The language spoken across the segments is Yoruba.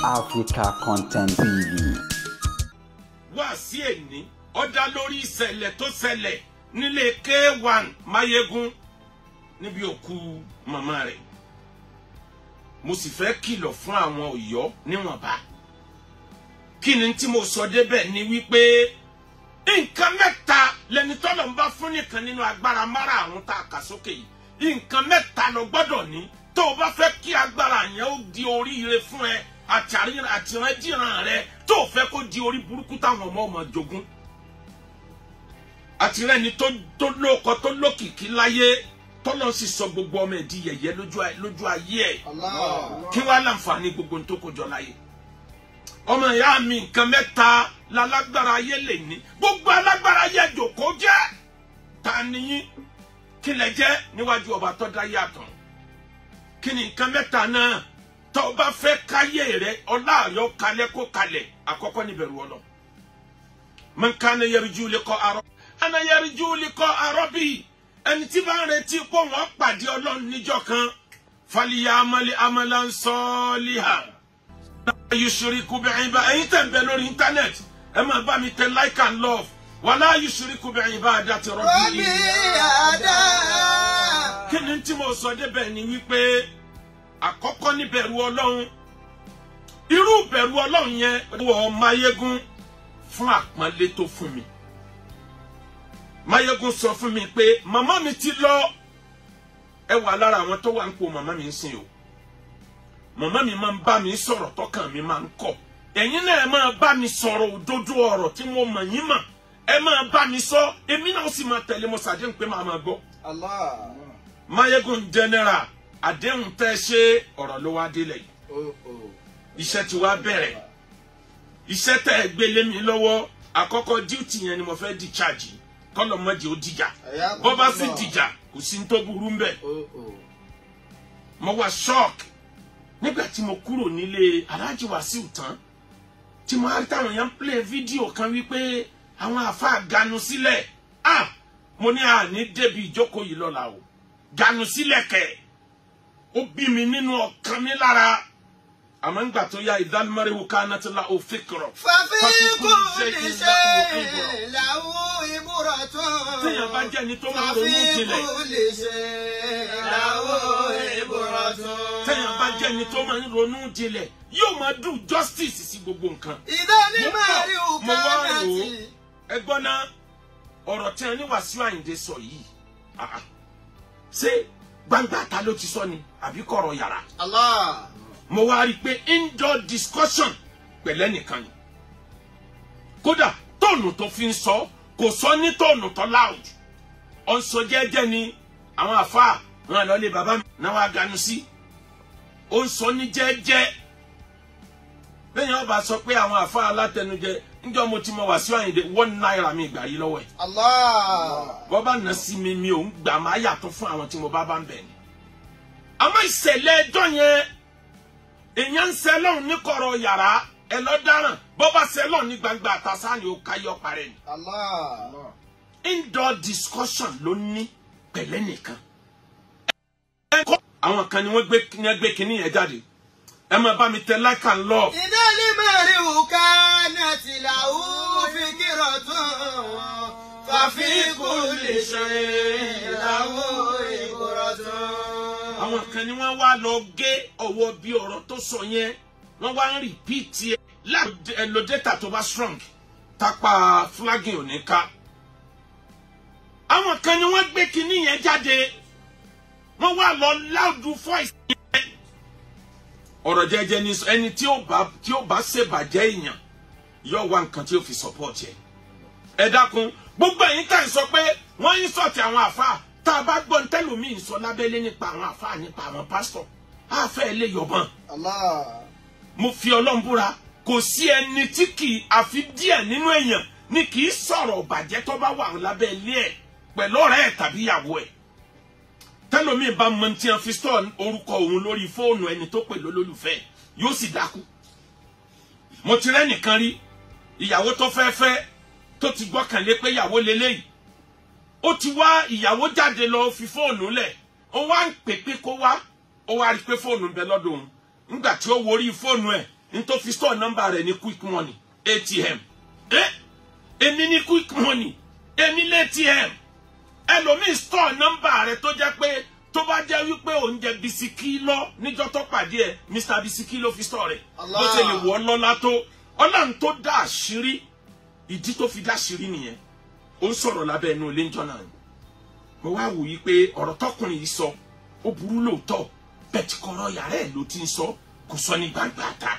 Africa Content TV. Wá sí èní ó dá lórí ìṣẹ̀lẹ̀ tó ṣẹlẹ̀ nílé K1 Mayegun níbi òkú màmá rẹ̀. Mo sì fẹ́ kìlọ̀ fún àwọn Ọ̀yọ́ níwọ̀nba. Kí ni tí mo sọ débẹ̀ ni wípé nǹkan mẹ́ta lẹni tọ́lọ̀ ń bá fún nìkan nínú agbára márààrún tá a kà sókè yìí. Nǹkan mẹ́ta ló gbọ́dọ̀ ní tó o bá fẹ́ kí agbára yẹn ó di oríire fún ẹ àtìrandíran rẹ tó o fẹ́ kó di orí burúkú táwọn ọmọ ọmọ jogún. Àtìrẹ́ni tó lóko tó lókìkí láyé tọ́lọ́ sì sọ gbogbo ọmọ ẹ̀ di yẹ̀yẹ́ lójú ayé ẹ̀. Kí wàá láǹfààní gbogbo tó kó jọ láyé. Ọmọ ìyá mi, nǹkan mẹ́ta lálágbára ayé lè ní. Gbogbo alágbára ayé jòkó jẹ́ ta nìyí kí lẹ jẹ́ níwájú ọba tó dá yàtọ̀. Kí ni nǹkan mẹ́ta náà? Tó o bá fẹ́ káyé rẹ ọlá àyọ kalẹ̀ kó kalẹ̀, àkọ́kọ́ níbẹ̀rù Ọlọ́run. Man kana yarju liqa rabb ana yarju liqa rabbi, ẹni tí bá ń retí pé wọ́n pàdé Ọlọ́run níjọ́ kan, falyamal amalan salihan yushriku bi'ibadihi. Ẹ̀yin tẹ̀ ń bẹ lórí íńtánẹ́ẹ̀tì, ẹ máa bá mi tẹ like and love. Wala yushriku bi'ibadati rabbihi. Kí ni tí mo sọ débẹ̀ ni wípé àkọ́kọ́ ní bẹ̀rù Ọlọ́run. Irú bẹ̀rù Ọlọ́run yẹn wọ Mayegun fún àpọ́nlé tó fún mi. Mayegun sọ fún mi pé màmá mi ti lọ. Ẹ wà lára àwọn tó wà ń po màmá mi ń sìn o. Màmá mi máa ń bá mi sọ̀rọ̀ tọkàn mi máa ń kọ̀. Ẹ̀yin náà ẹ máa bá mi sọ̀rọ̀ òdodo ọ̀rọ̀ tí mo mọ̀ yín mọ̀. Ẹ máa bá mi sọ, èmi náà sì máa tẹ̀lé. Mo ṣàdéhùn pé màá máa gbọ́. Mayegun general, àdéhùn tẹ́ ṣe ọ̀rọ̀ ló wá délẹ̀ yìí. Iṣẹ́ ti wá bẹ̀rẹ̀. Iṣẹ́ tẹ́ ẹ gbé lé mi lọ́wọ́, àkọ́kọ́ duty yẹn ni mo fẹ́ discharge. Kọ́lọ̀ mọ́jì ó dìjà. Bọ́ bá sì dìjà, kò sí ní tó burú ńbẹ̀. Mo wá shock nígbà tí mo kúrò nílé Alhaji Wasiu tán, tí mo rí táwọn èèyàn ń play fídíò kan wípé àwọn àáfàá ganu sílẹ̀. Ah, mo ní àní débi ìjókòó yìí lọ́la o. Ganu sílẹ̀ kẹ̀. Ó bí mi nínú ọkàn mi lára. Àmọ́ ńgbà tó yá, idhal mar'u kanat lahu fikra. Fafi kulli shay'in lahu ibratun. Téèyàn bá jẹ́ ẹni tó máa ronú jinlẹ̀. Fafi kulli shay'in lahu ibratun. Téèyàn bá jẹ́ ẹni tó máa ń ronú jinlẹ̀, yóò máa do justice sí gbogbo nǹkan. Idhal mar'u Mo wá rò ó. kanat. Ẹ gbọ́ ná, ọ̀rọ̀ tí a ní Wàsíù Àyìndé sọ yìí, ah, ah. Ṣé gbangba ta ló ti sọ ni àbí kọ̀rọ̀ yàrá? Allah. Mo wá rí i pé indoor discussion pẹ̀lẹ́ nìkan ni. Kódà tone tó fi ń sọ, kò sọ ní tone tó loud. Ó ń sọ jẹ́jẹ́ ni, àwọn àfáà wọn lọ lé bàbá mi náà wá ganu sí. Ó ń sọ ní jẹ́jẹ́. Lẹ́yìn ọba sọ pé àwọn àfáà alátẹnujẹ, níjọ́ mo ti mọ Wàsíù Àyìndé, ₦1 mi ìgbà yìí lọ́wọ́ ẹ̀. Allah. Bọ́ bá nà sí mi, mi ò ń gbà, máa yàtọ̀ fún àwọn tí mo bá bá ń bẹ̀ ni. Àmọ́ ìṣẹ̀lẹ̀ ẹjọ́ yẹn, èèyàn ń ṣe lọ́hùn ní kọ̀rọ̀ yàrá ẹ lọ dáràn. Bọ́ bá ṣe lọ́hùn ní gbangba àtàsá ni ó káyọ̀ parẹ́ ni. Allah. Indoor discussion ló ní pẹ̀lẹ́ nìkan. Àwọn kan ni wọ́n gbé kinní yẹn jáde. Ẹ máa bá mi tẹ like and love. Idhal mar'u kanat lahu fikratun. Fafi kulli shay'in lahu ibratun. Àwọn kan ni wọ́n wá lọ gé ọwọ́ bí ọ̀rọ̀ tó sọ yẹn, wọ́n wá ń repeat ẹ̀ láti ẹ lo data tó bá strong tápá flagging ò ní ká. Àwọn kan ni wọ́n gbé kinní yẹn jáde, wọ́n wá lọ loud voice yẹn. Ọ̀rọ̀ jẹ́jẹ́ ni ẹni tí ó bá ṣèbàjẹ́ èèyàn yóò wá nǹkan tí ó fi support ẹ̀. Ẹ dákun, gbogbo ẹ̀yin tá ń sọ pé wọ́n ń sọ̀tì àwọn àfáà, tá a bá gbọ́ ntẹ́lómi ń sọ lábẹ́lé nípa àwọn àfáà, nípa àwọn pásítọ̀, àfẹ́ lè yọ̀bọ̀n. Allah. Mo fi Ọlọ́run búra, kò sí ẹni tí kì í àfi díẹ̀ nínú èèyàn ni kì í sọ̀rọ̀ bàjẹ́ tó bá wà lábẹ́ ilé ẹ̀ pẹ̀lú ọ̀rẹ́ ẹ̀ tàbí ìyàwó ẹ̀. Tẹ́lómi bá mọ tí wọ́n fi sọ orúkọ òun lórí fóònù ẹni tó pè lólólùfẹ́, yóò sì dákú. Mo ti rẹ́ nìkan rí, ìyàwó tó fẹ́ fẹ́ tó ti gbọ́kànlé pé ìyàwó leléyìí, ó ti wá ìyàwó jáde lọ fi fóònù lẹ̀, ó wá ń pè pé kó wá. Ó wá rí i pé fóònù ń bẹ lọ́dọ̀ òun. Nígbà tí ó worí fóònù ẹ̀ N tó fi store nọ́mbà rẹ̀ ní quick money ATM. Èmi ní quick money, èmi ní ATM. Ẹlòmíì store nọ́mbà rẹ̀ tó jẹ́ pé tó bá jẹ́ wípé òun jẹ bisikí lọ níjọ́ tó pàdé ẹ̀, Mr Bisikí ló fi store rẹ̀. Bó ṣe lè wọ́ lọ́lá tó, Ọlọ́run tó dá àṣírí, ìdí tó fi dá àṣírí nìyẹn. Ó ń sọ̀rọ̀ lábẹ́ inú ilé ńjọ́ náà ni. Mo wá wò yí pé ọ̀rọ̀ tọkùnrin yìí sọ, ó burú lóòótọ́, bẹ́ẹ̀ tí kọ̀rọ̀ yàrá ẹ̀ ló ti ń sọ, kò sọ ní gbangba ta.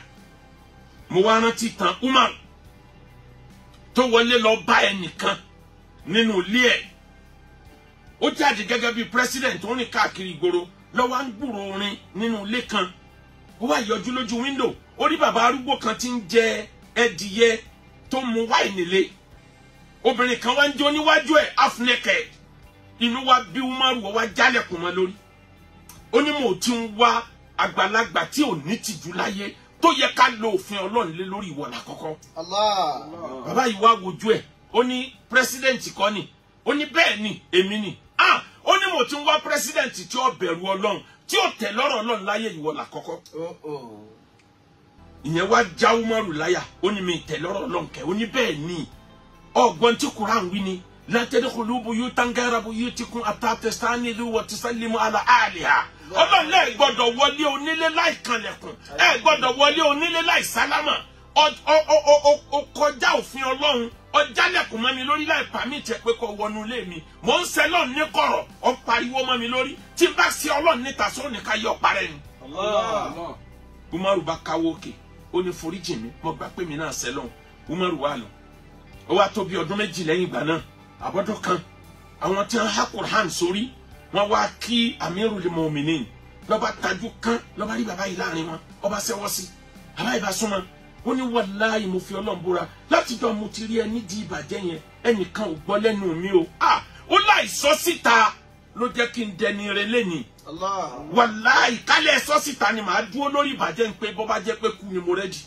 Mo wá rántí tán Umar tó wọlé lọ bá ẹnìkan nínú ilé ẹ̀. Ó jáde gẹ́gẹ́ bí president tó rìn káàkiri ìgboro lọ́wọ́ á ń gbúrò orin nínú ilé kan. Ó wá yọjú lójú window, ó rí bàbá arúgbó kan tí ń jẹ ẹdìyẹ tó mu wáìnì lé. Obìnrin kan wá ń jó níwájú ẹ̀ half naked. Inú wa bí Umaru, ó wá jálẹ̀kùn mọ́ lórí. Ó ní mo ti ń wá àgbàlagbà tí ò ní tìjú láyé tó yẹ ká lo òfin Ọlọ́run lé lórí, ìwọ lákọ́kọ́. Allah. Bàbá yìí wá wojú ẹ̀, ó ní president kọ́ ni? Ó ní bẹ́ẹ̀ ni, èmi ni. Ah, ó ní mo ti ń wá president tí ó bẹ̀rù Ọlọ́run, tí ó tẹ̀ lọ́rọ̀ Ọlọ́run láyé, ìwọ lákọ́kọ́. Oh oh. Ìyẹn wá já Umaru láyà. Ó ní mi tẹ̀ lọ́rọ̀ Ọlọ́run kẹ́? Ó ní bẹ́ẹ̀ ni, ọgbọ́n tí Quran wí ni la tadkhulu buyutan ghayra buyutikum hatta tasta'nisu wa tusallimu ala ahliha. Ọlọ́run lẹ́ẹ̀ gbọ́dọ̀ wọlé onílé láì kanlẹ̀kùn, ẹ gbọ́dọ̀ wọlé onílé láì sálámà. Ó kọjá òfin Ọlọ́run, ọjálẹ̀kùn mọ́ mi lórí láì permit ẹ pé kó wọnú ilé mi. Mò ń ṣe Ọlọ́run ní kọ̀rọ̀, ọ pariwo mọ́ mi lórí. Tí n bá ṣe Ọlọ́run níta, sóò ká yọ parẹ́ ni. Allah. Umaru bá káwọ́ òkè, ó ní foríjì mi, mo gbà pé mi náà ṣẹ̀ lọ́hùn. Umaru wà lọ. Ó wá tó bí ọdún 2 lẹ́yìn ìgbà náà, àbọ̀dọ̀ kan, àwọn tí wọ́n há Qur'an sórí, wọ́n wá kí Amirul Mu'minin. Lọ́ba tajú kán, lọ́ba rí bàbá yìí láàrin wọn, ọba ṣẹ́wọ́ sí bàbá yìí, bá súnmọ́. Ó ní wàláhì, mo fi Ọlọ́run búra, látijọ́ mo ti rí ẹ nídìí ìbàjẹ́ yẹn, ẹnìkan ò gbọ́ lẹ́nu mi o. Ah, ó láì sọ síta ló jẹ́ kí n dẹni rẹ lẹ́nìí. Allah. Wàláhì, kálẹ̀ sọ síta ni màá dúró lórí ìbàjẹ́ ń pé bọ́ bá jẹ́ pé kú ni mo ready.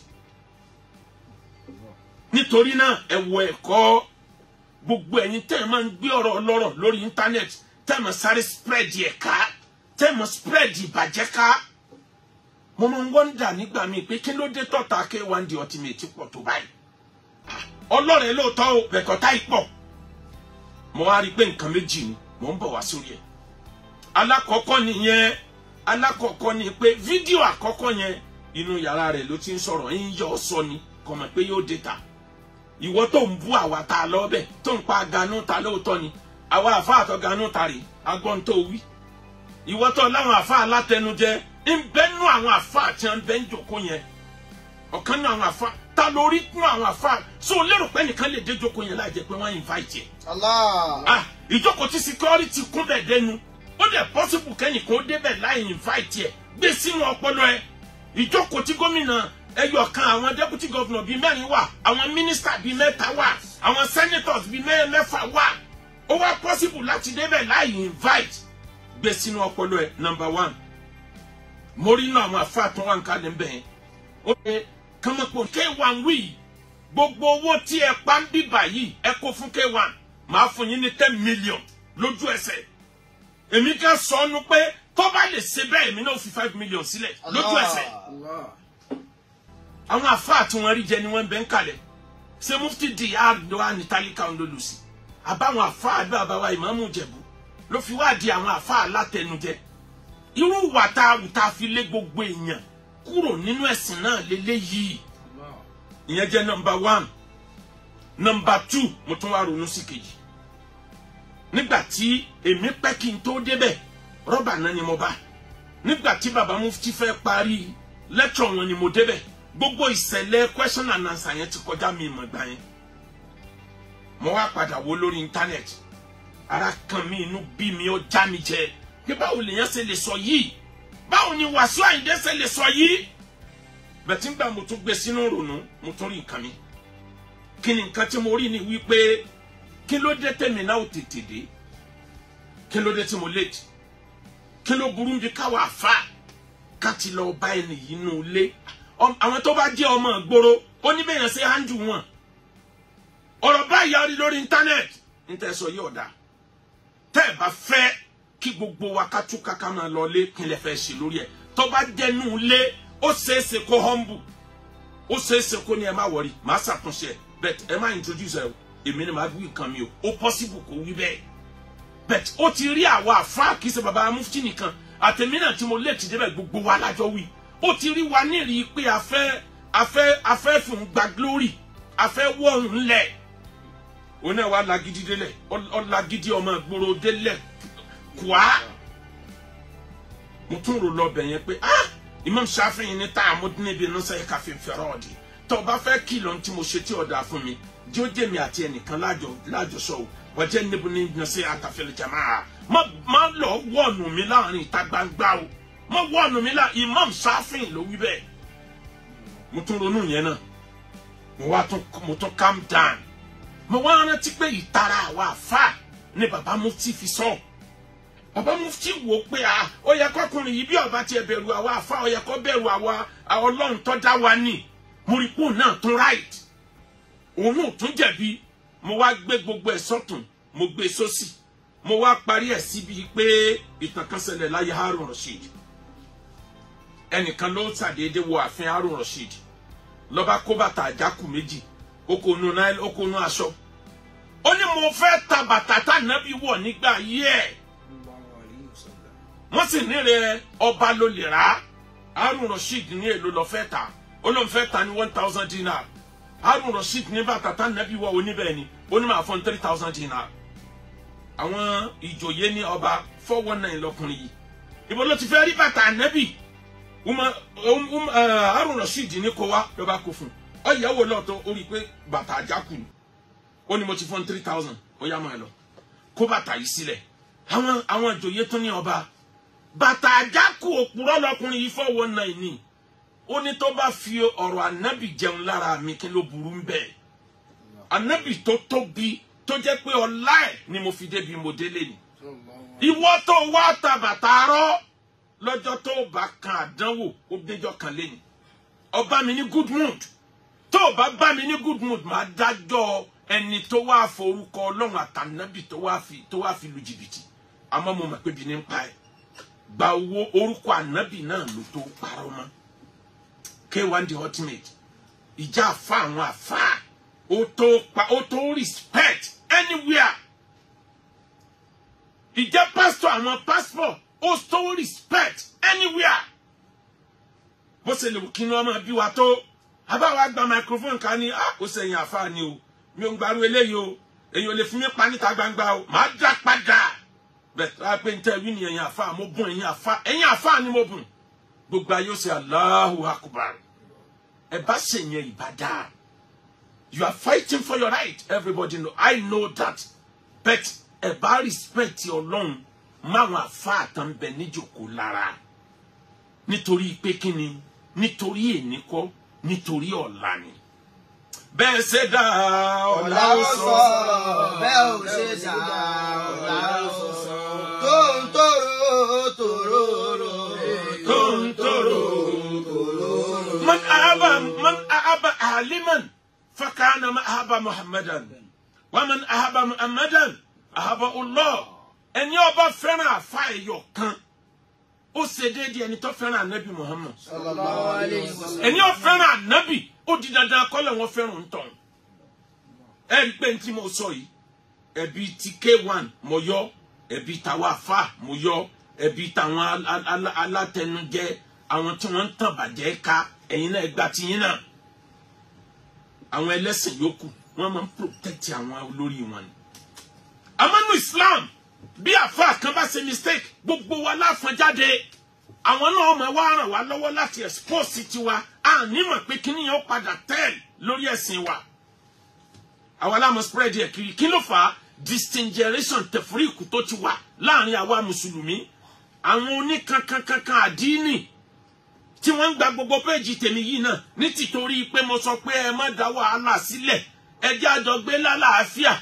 Nítorí náà, ẹ wo ẹ̀kọ́ gbogbo ẹ̀yin tẹ́ ẹ máa ń gbé ọ̀rọ̀ ọlọ́rọ̀ lórí internet, tẹ́ ẹ máa sáré spread ẹ̀ ká, tẹ́ ẹ máa spread ìbàjẹ́ ká. Mo máa ń wonder nígbà míì pé kí ló dé tọ́ta K1 The Ultimate pọ̀ tó báyìí? Ọlọ́rẹ̀ lóòótọ́ o, bẹ̀kọ̀tà yìí pọ̀. Mo wá rí i pé nǹkan méjì ni mò ń bọ̀ wá sórí ẹ̀. Alákọ̀ọ́kọ́ nìyẹn. Alákọ̀ọ́kọ́ ni pé fídíò àkọ́kọ́ yẹn, inú yàrá rẹ̀ ló ti ń sọ̀rọ̀, ń yọ ọ́ sọ ni, kò mọ̀ pé yóò dé ta. Ìwọ tó ń bú àwa ta lọ́bẹ̀, tó ń pa ganú ta, lóòótọ́ ni àwa àfa àtọ́ ganú ta rè agbọ́n tó wí. Ìwọ tó láwọn àfa alátẹnujẹ ń bẹ́nu, àwọn àfa àti ń bẹ́ ń jòkó yẹn, ọ̀kan nínú àwọn àfa ta lórí kún àwọn àfa so lérò pé nìkan lè dé jókòó yẹn láì jẹ́ pé wọ́n invite ẹ̀? Allah. Ah, ìjókòó tí security kún bẹ̀ dẹnu, ó dẹ̀ possible kẹ́yìn kó débẹ̀ láì invite ẹ̀? Gbé sínú ọpọlọ ẹ, ìjókòó tí gómìnà ẹyọ kan, àwọn deputy governor bíi mẹ́rin wà, àwọn minister bíi mẹ́ta wà, àwọn senators bíi mẹ́fà wà, ó wá possible láti débẹ̀ láì invite? Gbé sínú ọpọlọ ẹ. Number one, mo rí inú àwọn àfáà tó wà ń kalẹ̀ ń bẹ̀ yẹn, ó ṣe kánmọ́pọ̀ K1 wí gbogbo owó tí ẹ pa ń bíbà yìí, ẹ kó fún K1, màá fún yín ní 10 million lójú ẹsẹ̀. Èmi kan sọ ọ́nù pé tó bá lè ṣe bẹ́ẹ̀, èmi náà fi 5 million sílẹ̀ lójú ẹsẹ̀. Allah. Àwọn àfáà tí wọ́n rí jẹ ni wọ́n ń bẹ ń kalẹ̀. Ṣé mufti dr ló wà ní tálíkà ń lòlù sí àbáwọn àfáà bí àbáwá ìmáàmù Jẹ̀bú ló fi wá di àwọn àfáà látẹnujẹ? Irú ìwà tá a wù tá a fi lé gbogbo èèyàn kúrò nínú ẹ̀sìn náà lélẹ́yìí, ìyẹn jẹ́ number one. Number two, mo tún wá ronú sí kejì. Nígbà tí èmi pẹ́ kí n tó débẹ̀, rọ́bà náà ni mo bá. Nígbà tí baba mufti fẹ́ parí lecture wọn ni mo débẹ̀. Gbogbo ìṣẹ̀lẹ̀ question and answer yẹn ti kọjá mi ìmọ̀ gbà yẹn. Mo wá padà wo lórí internet, ara kan mi, inú bí mi, ó já mi jẹ pé báwo lèèyàn ṣe lè sọ yìí? Báwo ni Wàsíù Àyìndé ṣe lè sọ yìí? Bẹ̀tí ń gbà mo tún gbé sínú ronú, mo tún rí nǹkan mi. Kí ni nǹkan tí mo rí? Ni wípé kí ló dé tèmi náà ò tètè dé? Kí ló dé tí mo late? Kí ló burú bí káwa àfa ká ti lọ bá ẹnì yìí nù lé? Àwọn tó bá jẹ́ ọmọ ìgboro, ó ní bẹ́yàn ṣe handle wọn. Ọ̀rọ̀ báyìí a rí lórí internet, ń tẹ́ sọ yóò dáa. Tẹ́ ẹ bá fẹ́ kí gbogbo wa ká túká ká máa lọ lé, kí n lè fẹ́ ṣe lórí ẹ̀? Tó bá jẹ́nu lé, ó ṣeéṣe kó humble. Ó ṣeéṣe kó ní ẹ má wọrí, màá ṣàtúnṣe ẹ, but ẹ má introduce ẹ o, èmi ni màá wí nǹkan mi o. Ó possible kó wí bẹ́ẹ̀, but ó ti rí àwa àfa, kì í ṣe bàbá mufti nìkan, àtẹ̀mí náà tí mo lè ti débẹ̀, gbogbo wa lájọ wí. Ó ti rí wa nírìí pé a fẹ́ fún gba glory, a fẹ́ wọ̀ ńlẹ̀. Òun náà wà lágídí délẹ̀, ó lágídí ọmọ ìgboro délẹ̀ kùá. Mo tún rò lọ bẹ̀ yẹn pé, ah, Imam Shafi'i ní tá a mú níbi nusẹ̀ káfí fẹ́rọ̀ ọ̀dì. Tó o bá fẹ́ kìlọ̀ tí mo ṣe tí ọ̀dà fún mi, jẹ́ ó jẹ́ mi àti ẹnìkan lájọ sọ o. Wọ́n jẹ́ níbo ní nusẹ̀ àtàfẹ́lẹ̀ jamaa. Má lọ wọ̀nù mi láàrin ìta gbangba o, má wọ̀nù mi lá. Imam Shafi'i ló wí bẹ́ẹ̀. Mo tún ronú yẹn náà, mo wá tún, mo tún calm down. Mo wá rántí pé ìtara àwa àfa ni bàbá mufti fi sọ. Bàbá mufti wò pé a ó yẹ kọkùnrin yìí, bí ọba tiẹ̀ bẹ̀rù àwa àfa, ó yẹ kó bẹ̀rù àwa Ọlọ́run tó dá wa ní. Mo rí pò náà tún right, òun náà tún jẹ̀bi. Mo wá gbé gbogbo ẹ̀ sọ́tún, mo gbé sósì, mo wá parí ẹ̀ síbi pé ìtàn kan ṣẹlẹ̀ láyé Harun Rasheed. Ẹnìkan ló ṣàdédé wọ ààfin Harun Rasheed, ló bá kó bàtà àjákù méjì, ó kó nu náírà, ó kó nu aṣọ. Ó ní, "Mo fẹ́ ta bàtà tá nàbí wọ̀ nígbà yí ẹ̀." Wọ́n sì ní rẹ̀, ọba ló lè rà á. Harun Rasheed ní, "Èlò lọ fẹ́ ta?" Ó lóun fẹ́ ta ní 1,000 dinar. Harun Rasheed ní, "Bàtà tá nàbí wọ̀ oníbẹ̀ ni." Ó ní, "Máa fọ́n 3,000 dinar." Àwọn ìjòyè ní, "Ọba, 419 lọkùnrin yìí, ibo ló ti fẹ́ rí bàtà ànábì?" Harun Rasheed ní kó wá. Ló bá kó fún un, ọ̀yẹ́wò lọ́tọ̀, ó rí i pé bàtà àjákù ni. Ó ní, "Mo ti fún 3,000, ó yá, máa lọ, kó bàtà yìí sílẹ̀." Àwọn ìjòyè tún ní, "Ọba, bàtà àjákù, òpùrọ́ lọkùnrin yìí, 419 ni." Ó ní, "Tó bá fi ọ̀rọ̀ ànábì jẹun lára mi, kí ló burú ń bẹ́ẹ̀? Ànábì tó tóbi, tó jẹ́ pé ọlá ẹ̀ ni mo fi débi mo délé ni. Ìwọ tó wá ta bàtà rọ́, lọ́jọ́ tó bá kan àdánwò, ó déjọ́ kan léni. Ọba mi ní good mood, tó bá bá mi ní good mood, máa dájọ́ ẹni tó wá forúkọ Ọlọ́run àtànábì tó wá fi lu jìbìtì. Àmọ́ mo mọ̀ pé bí ní ń pa ẹ́, gba owó, orúkọ ànábì náà ló tó parọ́ mọ́." K1 the Ultimate, ìjà àfa àwọn àfa, ó tó pa, ó tó respect anywhere. Ìjẹ́ pásítọ̀ àwọn pásítọ̀, ó tó respect anywhere. Bó ṣe lè wù kí ni wọ́n máa bí wa tó, àbáwá gba microphone ká ní, "Ah, ó sẹ́yìn àfa ni o, mi ò ń gbarú eléyìí o, èyí ò lè fún mi pa níta gbangba o, màá dá padà." Bẹ́ẹ̀ tó wá pé n tẹ́ wí ni, ẹ̀yin àfa, mo bùn ẹ̀yin àfa, ẹ̀yin àfa ni mo bùn. Gbogbo ayé ó ṣe Allahu Akbar. Ẹ bá ṣèyẹn, ìbá dáa. You are fighting for your right, everybody know, I know that, but ẹ bá respect Ọlọ́run máwọn àfa àtàǹbẹ̀ níjòkó lára, nítorí pé kí ni? Nítorí èní kọ́, nítorí ọ̀la ni. Bẹ́ẹ̀ ṣe dá ọ̀la Ọ̀la ó ó sọ. Sọ bẹ́ẹ̀ ò ṣe dá ọ̀la ó sọ. Tó ń tòrò tòróró. Tó ń tòrò. من أحب عالما فكأنما أحب محمدا، ومن أحب محمدا أحبه الله. Ẹni ó bá fẹ́ràn àfa ẹ̀yọ̀ kan, ó ṣe déédéé ẹni tó fẹ́ràn anabi Muhammad. Sallallahu alayhi wa sallam. Ẹni ó fẹ́ràn anabi, ó di dandan kọ́lẹ̀ wọn fẹ́ràn ń tàn. Ẹ rí i pé ní tí mo sọ yìí, ẹbí ti K1 mo yọ, ẹbí tàwa àfa mo yọ, ẹbí tàwọn alátẹnujẹ, àwọn tí wọ́n ń tàn bàjẹ́ ká, ẹ̀yin náà gba tiyín náà. Àwọn ẹlẹ́sìn yòókù, wọ́n máa ń protect àwọn olórí wọn ni. Àmọ́ nínú Islam, bí àfa kan bá ṣe mistake, gbogbo wa láfọn jáde. Àwọn náà máa wá ràn wá lọ́wọ́ láti expose tiwa. A ní mọ̀ pé kíní yẹn ó padà tell lórí ẹ̀sìn wa. Àwa la máa spread ẹ̀ kiri. Kí ló fà á? Distinguation, tẹ̀fúríkù tó ti wà láàrin àwa mùsùlùmí, àwọn oníkankankankan àdínì tí wọ́n ń gba gbogbo péjì tèmi yìí náà, ní tìtorí pé mo sọ pé ẹ má dá wàhálà sílẹ̀, ẹ jẹ́ àjọ gbé lálàáfíà.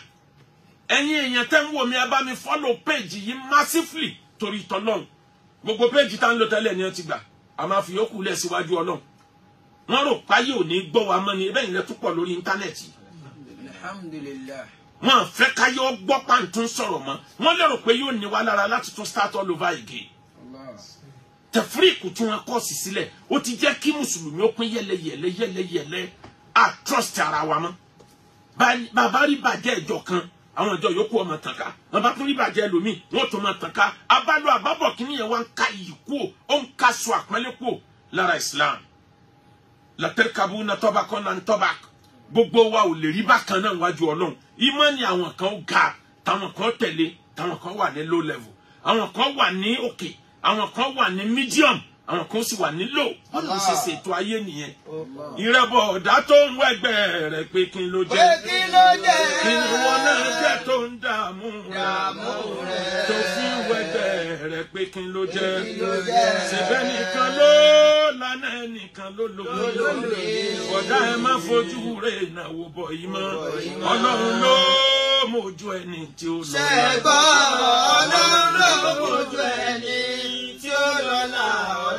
Ẹ̀yin èèyàn tẹ́ ń wò mí, ẹ bá mi follow péjì yìí massively torí tọ́lọ́run. Gbogbo péjì tá ń lò tẹ́lẹ̀ ni wọ́n ti gbà, a máa fi yókù lẹ̀ síwájú Ọlọ́run. Wọ́n rò páyé ò ní gbọ́ wa mọ́ ni. Bẹ́ẹ̀ ni lẹ́tún pọ̀ lórí íńtánẹ́ẹ̀tì. Alhamdulillah. Wọ́n fẹ́ káyọ́ gbọ́ pàǹtún sọ̀rọ̀ mọ́. Wọ́n lérò pé yóò ní wa lára láti tún start all over again. Allah. Tẹfíríkù tí wọ́n kọ́ sí sílẹ̀ ó ti jẹ́ kí mùsùlùmí ó pín yẹlẹyẹlẹ yẹlẹyẹlẹ. A trust ara wa mọ́. Bàbá rí bàjẹ́ ìjọ kan, àwọn ìjọ yòókù ọmọ tàn ká. Bàbá tún rí bàjẹ́ ẹlòmíì, wọ́n tún máa tàn ká. Abálò àbábọ̀ kìíní yẹn wá ń ka iyì kúò, ó ń ka sọ àpọ́nlé kúò lára Islam. Latẹ́rìkàbù na tọ́ba kan na tọ́ba. Gbogbo wa ò lè rí bákan náà wájú Ọlọ́run. Ìmọ̀ ni àwọn kan ó ga, táwọn kan tẹ̀lé, táwọn kan wà ní low level, àwọn kan wà ní òkè, àwọn kan wà ní medium, àwọn kan sì wà ní low. Bọ́lá ṣe ṣètò ayé nìyẹn. Ìrẹ́bọ̀ ọ̀dá tó ń wẹ́gbẹ́ rẹ̀ pé kí ló Pé jẹ́? kí ló jẹ́? Kí ni wọ́n náà jẹ́ tó ń dààmú rẹ̀? Dààmú rẹ̀. Tó fi ń wẹ́gbẹ́ rẹ̀ pé kí ló jẹ́? Kí ló jẹ́? Ṣèbẹ́ nìkan ló lánà, ẹnìkan ló lòó. Bọ̀dá, ẹ má fojú rẹ̀ ìnáwó bọ̀ yìí mọ́. Ọlọ́run ló mójú ẹni tí ó lọ. Ṣé ẹ gbọ́? Ọlọ́run ló mójú ẹni